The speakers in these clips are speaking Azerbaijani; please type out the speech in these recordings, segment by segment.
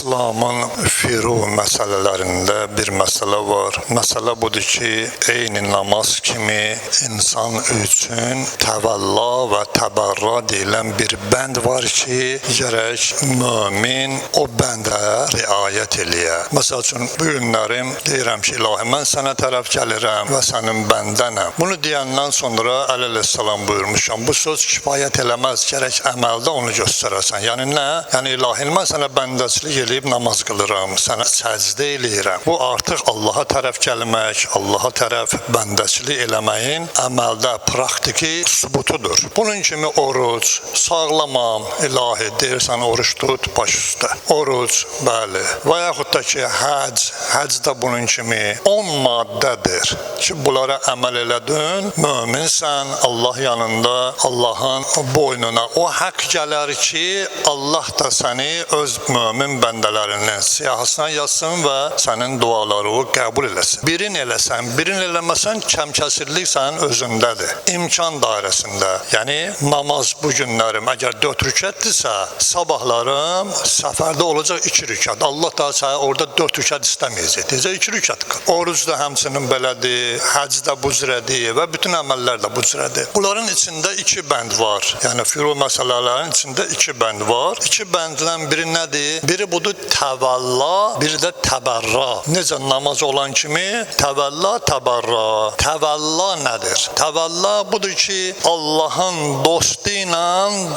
İslamın firu məsələlərində bir məsələ var. Məsələ budur ki, eyni namaz kimi insan üçün təvəlla və təbərra deyilən bir bənd var ki, gərək mömin o bəndə riayət eləyə. Məsəl üçün, bu günlərim deyirəm ki, ilahi, mən sənə tərəf gəlirəm və sənin bəndənəm. Bunu deyəndən sonra Əli əleyhissalam buyurmuşam, bu söz kifayət eləməz, gərək əməldə onu göstərəsən. Yəni nə? Yəni ilahi, mən sənə bəndəçilik eləyib namaz qılıram, sənə səcdə eləyirəm. Bu artıq Allaha tərəf gəlmək, Allaha tərəf bəndəçilik eləməyin əməldə praktiki sübutudur. Bunun kimi oruc, sağlamam, ilahi, deyirsən oruç tut, baş üstə. Oruc, bəli. Və yaxud da ki, həcc, həcc də bunun kimi 10 maddədir ki, bunlara əməl elədin, möminsən, Allah yanında, Allahın boynuna o haqq gələr ki, Allah da səni öz mömin bəndələrinin siyahısına yazsın və sənin duaları qəbul eləsin. Birin eləsən, birin eləməsən, kəmkəsirlik sənin özündədir. İmkan dairəsində. Yəni namaz bu günlərim əgər 4 rükətdirsə, sabahlarım səfərdə olacaq 2 rükət. Allah da sənə orada 4 rükət istəməyəcək. Deyəcək 2 rükət qıl. Oruc da həmçinin belədir, həcc də bu cürədir və bütün əməllər də bu cürədir. Bunların içində 2 bənd var. Yəni firu məsələlərinin içində 2 bənd var. 2 bənddən biri nədir? Biri budur təvəlla, biri də təbərra. Necə namaz olan kimi təvəlla, təbərra. Təvəlla nədir? Təvəlla budur ki, Allahın dostu ilə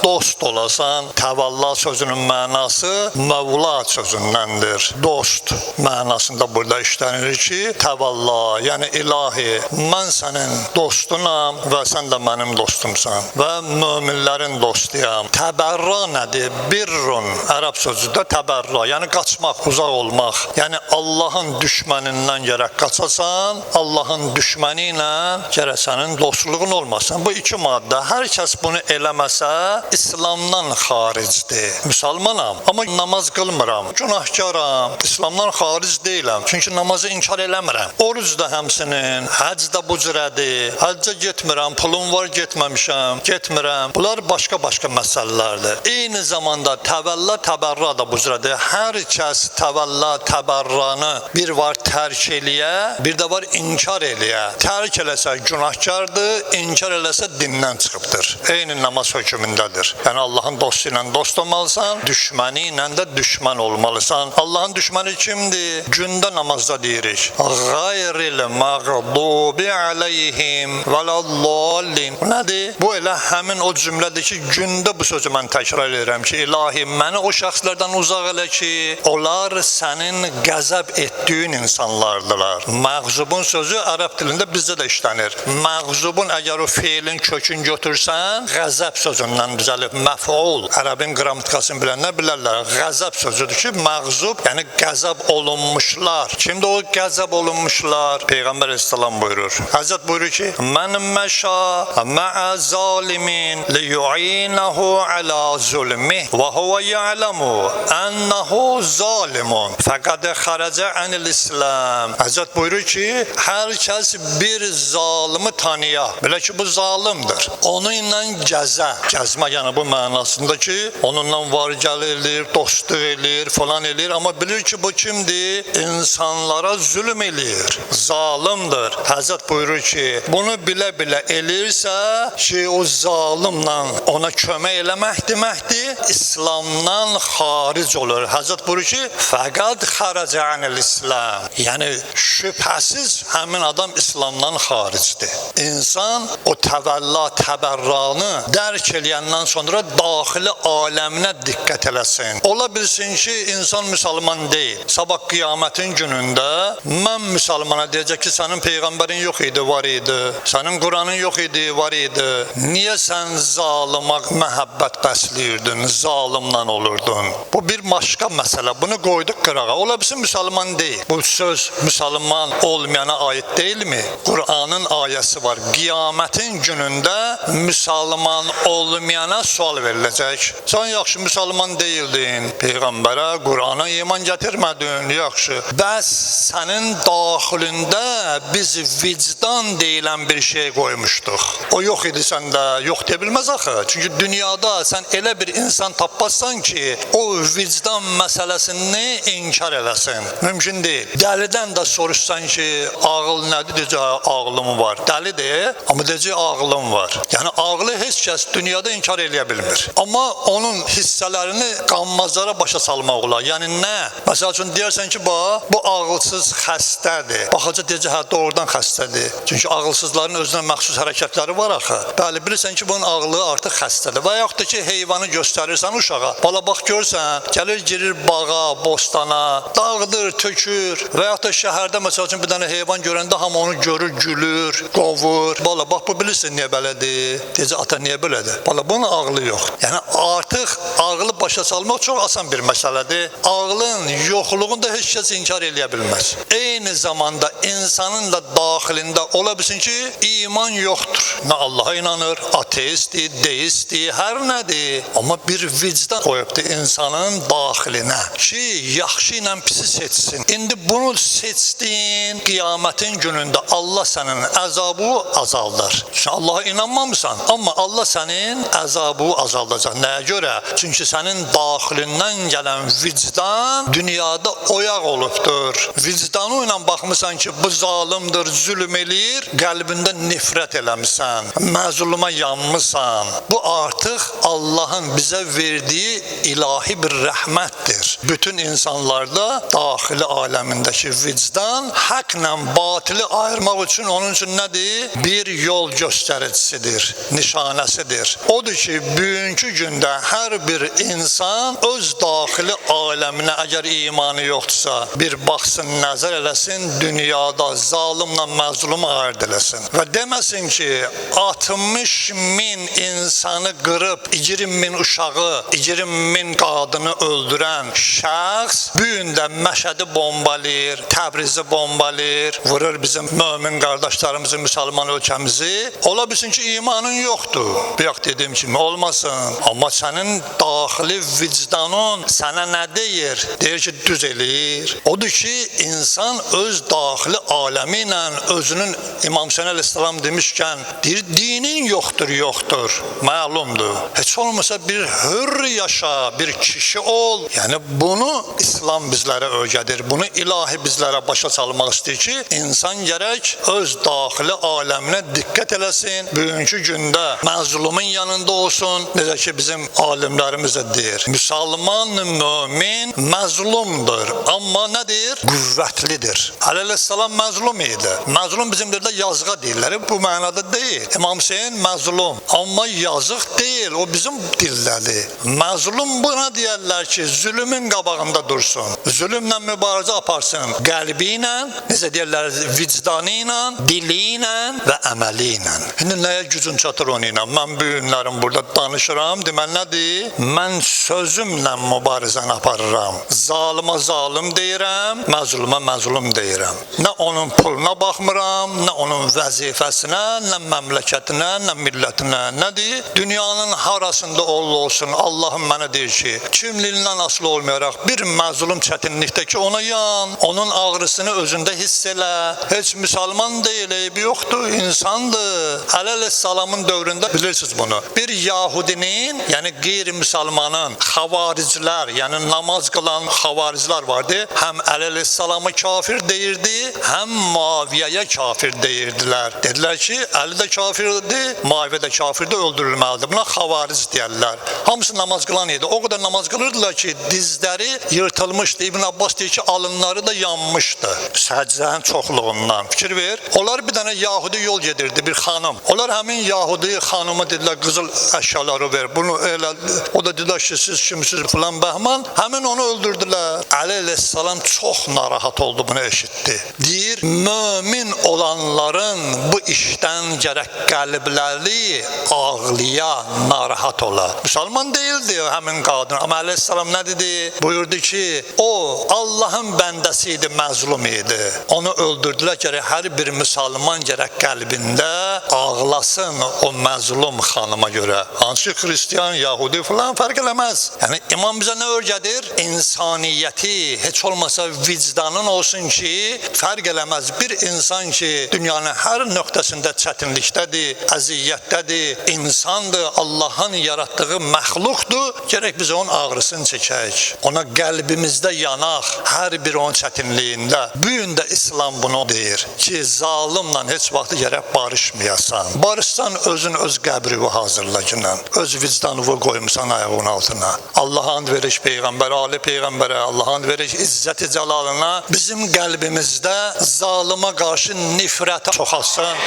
dost olasan. Təvəlla sözünün mənası Məvla sözündəndir. Dost mənasında burada işlənir ki, təvəlla, yəni ilahi, mən sənin dostunam və sən də mənim dostumsan və möminlərin dostuyam. Təbərra nədir? Birrun, ərəb sözüdür təbərra, yəni qaçmaq, uzaq olmaq. Yəni Allahın düşmənindən gərək qaçasan, Allahın düşməni ilə gərək sənin dostluğun olmasın. Bu iki maddə. Hər kəs bunu eləməsə, İslamdan xaricdir. Müsəlmanam, amma namaz qılmıram, günahkaram, İslamdan xaric deyiləm. Çünki namazı inkar eləmirəm. Oruc da həmsinin, həcc də bu cürədir. Həccə getmirəm, pulum var, getməmişəm, getmirəm. Bunlar başqa-başqa məsələlərdir. Eyni zamanda təvəlla, təbərra da bu cürədir. Hər kəs təvəlla, təbərranı bir var tərk eləyə, bir də var inkar eləyə. Tərk eləsə günahkardır, inkar eləsə dindən çıxıbdır. Eyni namaz hökmündədir. Yəni Allahın dostu ilə dost olmalısan, düşməni ilə də düşmən olmalısan. Allahın düşməni kimdir? Gündə namazda deyirik. Qayril mağdubi aleyhim vələddallin. Bu nədir? Bu elə həmin o cümlədir ki, gündə bu sözü mən təkrar edirəm ki, ilahi məni o şəxslərdən uzaq elə ki, onlar sənin qəzəb etdiyin insanlardılar. Məğzubun sözü ərəb dilində bizdə də işlənir. Məğzubun əgər o feilin kökünü götürsən, qəzəb sözündən düzəlib məf'ul. Ərəbin qrammatikasını bilənlər bilərlər. Qəzəb sözüdür ki, məğzub, yəni qəzəb olunmuşlar. Kimdir o qəzəb olunmuşlar? Peyğəmbər əleyhissalam buyurur. Həzrət buyurur ki, "Mən məşa ma'a zalimin liyu'inahu ala zulmih və huve ya'lamu ennehu zalimun faqad xaraca anil İslam." Həzrət buyurur ki, hər kəs bir zalimi tanıya, belə ki bu zalimdir. Onunla gəzə, gəzmə yəni bu mənasında ki, onunla var gəl eləyir, dostluq eləyir, falan eləyir, amma bilir ki bu kimdir? İnsanlara zülm eləyir, zalimdir. Həzrət buyurur ki, bunu bilə-bilə eləyirsə ki, o zalimlə ona kömək eləmək deməkdir, İslamdan xaric olur. Həzrət buyurur ki, fəqad xaraca anil İslam. Yəni şübhəsiz həmin adam İslamdan xaricdir. İnsan o təvəlla, təbərranı dərk eləyəndən sonra daxili aləminə diqqət eləsin. Ola bilsin ki, insan müsəlman deyil. Sabah qiyamətin günündə mən müsəlmana deyəcək ki, sənin peyğəmbərin yox idi, var idi. Sənin Quranın yox idi, var idi. Niyə sən zalıma məhəbbət bəsləyirdin, zalimlə olurdun? Bu bir başqa məsələ. Bunu qoyduq qırağa. Ola bilsin müsəlman deyil. Bu söz müsəlman olmayana aid deyilmi? Qur'anın ayəsi var. Qiyamətin günündə müsəlman olmayana sual veriləcək. Sən yaxşı müsəlman deyildin. Peyğəmbərə, Qur'ana iman gətirmədin. Yaxşı. Bəs sənin daxilində biz vicdan deyilən bir şey qoymuşduq. O yox idi səndə. Yox deyə bilməz axı. Çünki dünyada sən elə bir insan tapmazsan ki, o vicdan məsələsini inkar eləsin. Mümkün deyil. Dəlidən də soruşsan ki, ağıl nədir? Deyəcək, ağlım var. Dəlidir, amma deyəcək, ağlım var. Yəni ağlı heç kəs dünyada inkar eləyə bilmir. Amma onun hissələrini qanmazlara başa salmaq olar. Yəni nə? Məsəl üçün deyərsən ki, bax, bu ağılsız xəstədir. Baxacaq deyəcək, hə, doğrudan xəstədir. Çünki ağılsızların özünə məxsus hərəkətləri var axı. Bəli, bilirsən ki, bunun ağlı artıq xəstədir. Və yaxud da ki, heyvanı göstərirsən uşağa. Bala bax görsən, gəlir girir bağa, bostana, dağıdır, tökür. Və yaxud da şəhərdə məsəl üçün bir dənə heyvan görəndə hamı onu görür, gülür, qovur. Bala bax bu bilirsən niyə belədir? Deyəcək, ata niyə belədir? Bala bunun ağlı yox. Yəni artıq ağlı başa salmaq çox asan bir məsələdir. Ağlın yoxluğunu da heç kəs inkar eləyə bilməz. Eyni zamanda insanın da daxilində ola bilsin ki, iman yoxdur. Nə Allaha inanır, ateistdir, deistdir, hər nədir. Amma bir vicdan qoyubdur insanın daxilinə ki, yaxşı ilə pisi seçsin. İndi bunu seçdin, qiyamətin günündə Allah sənin əzabı azaldır. Sən Allaha inanmamısan, amma Allah sənin əzabı azaldacaq. Nəyə görə? Çünki sənin daxilindən gələn vicdan dünyada oyaq olubdur. Vicdanı ilə baxmısan ki, bu zalimdir, zülm eləyir, qəlbində nifrət eləmisən, məzluma yanmısan. Bu artıq Allahın bizə verdiyi ilahi bir rəhmətdir. Bütün insanlarda daxili aləmindəki vicdan həqlə batili ayırmaq üçün onun üçün nədir? Bir yol göstəricisidir, nişanəsidir. Odur ki, bugünkü gündə hər bir insan öz daxili aləminə əgər imanı yoxdursa, bir baxsın, nəzər eləsin, dünyada zalimlə məzlumu ayırd eləsin. Və deməsin ki, 60 min insanı qırıb, 20 min uşağı, 20 min qadını öldürən şəxs bu gün də Məşədi bombalayır, Təbrizi bombalayır, vurur bizim mömin qardaşlarımızı, müsəlman ölkəmizi. Ola bilsin ki, imanın yoxdur. Bayaq dediyim kimi olmasın. Amma sənin daxili vicdanın sənə nə deyir? Deyir ki, düz eləyir. Odur ki, insan öz daxili aləmi ilə özünün İmam Hüseyn əleyhissalam demişkən, deyir, dinin yoxdur, yoxdur. Məlumdur. Heç olmasa bir hür yaşa, bir kişi ol. Yəni bunu İslam bizlərə öyrədir. Bunu ilahi bizlərə başa salmaq istəyir ki, insan gərək öz daxili aləminə diqqət eləsin. Bugünkü gündə məzlumun yanında olsun. Necə ki bizim alimlərimiz də deyir. Müsəlman mömin məzlumdur. Amma nə deyir? Qüvvətlidir. Əli əleyhissalam məzlum idi. Məzlum bizim dildə yazığa deyirlər. Bu mənada deyil. İmam Hüseyn məzlum, amma yazıq deyil. O bizim dildədir. Məzlum buna deyərlər ki, zülmün qabağında dursun. Zülmlə mübarizə aparsın. Qəlbi ilə, necə deyirlər, vicdanı ilə, dili ilə və əməli ilə. İndi nəyə gücün çatır onu ilə? Mən bu günlərim burada danışıram. Deməli nədir? Mən sözümlə mübarizəni aparıram. Zalıma zalım deyirəm, məzluma məzlum deyirəm. Nə onun puluna baxmıram, nə onun vəzifəsinə, nə məmləkətinə, nə millətinə. Nədir? Dünyanın harasında olsun, Allahım mənə deyir ki, kimliyindən asılı olmayaraq bir məzlum çətinlikdə ki, ona yan, onun ağrısını özündə hiss elə. Heç müsəlman deyil, eybi yoxdur, insandır. Əli əleyhissalamın dövründə bilirsiniz bunu. Bir Yahudinin, yəni qeyri-müsəlmanın xavariclər, yəni namaz qılan xavariclər vardı. Həm Əli əleyhissalamı kafir deyirdi, həm Muaviyəyə kafir deyirdilər. Dedilər ki, Əli də kafirdir, Muaviyə də kafirdir, öldürülməlidir. Buna xavaric deyərlər. Hamısı namaz qılan idi. O qədər namaz qılırdılar ki, dizləri yırtılmışdı. İbn Abbas deyir ki, alınları da yanmışdı. Səcdənin çoxluğundan. Fikir ver. Onlar bir dənə Yahudi yol gedirdi, bir xanım. Onlar həmin Yahudi xanıma dedilər, qızıl əşyaları ver. Bunu elə, o da dedilər ki, siz kimsiniz filan bəhman. Həmin onu öldürdülər. Əli əleyhissalam çox narahat oldu, bunu eşitdi. Deyir, mömin olanların bu işdən gərək qəlbləri ağlıya, narahat ola. Müsəlman deyildi həmin qadın. Amma əleyhissalam nə dedi? Buyurdu ki, o Allahın bəndəsi idi, məzlum idi. Onu öldürdülər, gərək hər bir müsəlman gərək qəlbində ağlasın o məzlum xanıma görə. Hansı xristian, Yahudi falan fərq eləməz. Yəni imam bizə nə öyrədir? İnsaniyyəti heç Heç olmasa vicdanın olsun ki, fərq eləməz bir insan ki, dünyanın hər nöqtəsində çətinlikdədir, əziyyətdədir, insandır, Allahın yaratdığı məxluqdur, gərək biz onun ağrısını çəkək. Ona qəlbimizdə yanaq, hər bir onun çətinliyində. Bu gün də İslam bunu deyir ki, zalimla heç vaxt gərək barışmayasan. Barışsan özün öz qəbrini hazırla günən. Öz vicdanını qoymusan ayağının altına. Allaha and veriş peyğəmbərə, ali peyğəmbərə, Allaha and veriş izzəti cəlalına. Bizim qəlbimizdə zalıma qarşı nifrət çoxalsın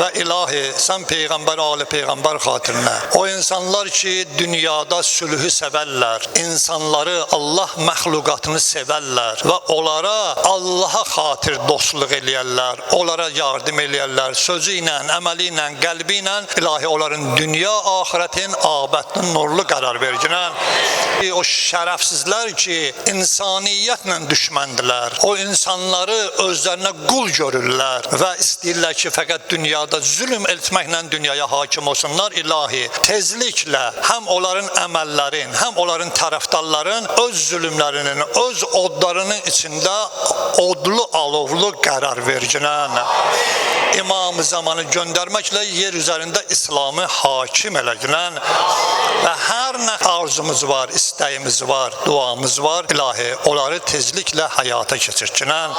və ilahi sən peyğəmbər, ali peyğəmbər xatirinə. O insanlar ki, dünyada sülhü sevərlər, insanları, Allah məxluqatını sevərlər və onlara Allaha xatir dostluq eləyərlər, onlara yardım eləyərlər, sözü ilə, əməli ilə, qəlbi ilə ilahi onların dünya axirətin aqibətinin nurlu qərar verginən. O şərəfsizlər ki, insaniyyətlə düşməndilər, o insanları özlərinə qul görürlər və istəyirlər ki, fəqət dünyada zülm etməklə dünyaya hakim olsunlar. İlahi, tezliklə həm onların əməllərin, həm onların tərəfdarların öz zülmlərinin, öz odlarının içində odlu, alovlu qərar verginən. İmam-ı zamanı göndərməklə yer üzərində İslamı hakim eləginən və hər nə arzumuz var, istəyimiz var, duamız var, ilahi onları tezliklə həyata keçirtginən.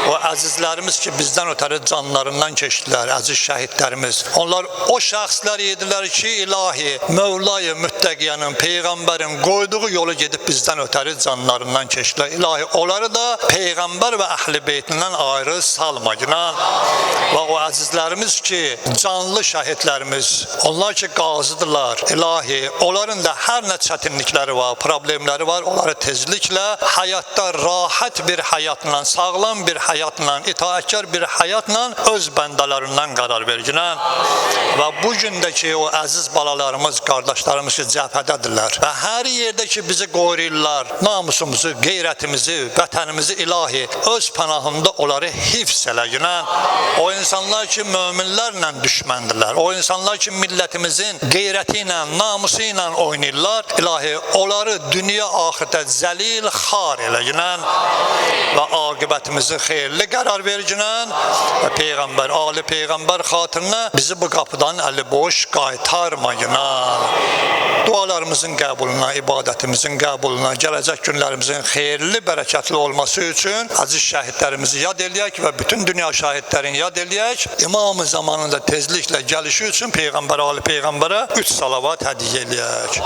O əzizlərimiz ki, bizdən ötəri canlarından keçdilər, əziz şəhidlərimiz. Onlar o şəxslər idilər ki, ilahi Mövlayı müttəqiyanın, peyğəmbərin qoyduğu yolu gedib bizdən ötəri canlarından keçdilər. İlahi onları da peyğəmbər və əhl-i beytindən ayrı salmaginan. Və o əzizlərimiz ki, canlı şəhidlərimiz, onlar ki qazıdırlar, ilahi onların da hər nə çətinlikləri var, problemləri var, onları tezliklə həyatda rahat bir həyatla, sağlam bir həyatla, itaətkar bir həyatla öz bəndələrindən qərar verginən. Və bu gündəki o əziz balalarımız, qardaşlarımız ki, cəbhədədirlər və hər yerdə ki bizi qoruyurlar, namusumuzu, qeyrətimizi, vətənimizi ilahi öz pənahında onları hifz eləginən. O insanlar ki, möminlərlə düşməndirlər, o insanlar ki, millətimizin qeyrəti ilə, namusu ilə oynayırlar, ilahi onları dünya axirətdə zəlil, xar eləginən və aqibətimizi xeyirli qərar verginən və peyğəmbər, ali peyğəmbər xatirinə bizi bu qapıdan əli boş qaytarmayınan. Dualarımızın qəbuluna, ibadətimizin qəbuluna, gələcək günlərimizin xeyirli, bərəkətli olması üçün əziz şəhidlərimizi yad eləyək və bütün dünya şahidlərini yad eləyək. İmam-ı zamanında tezliklə gəlişi üçün Peyğəmbər, ali Peyğəmbərə 3 salavat hədiyyə eləyək.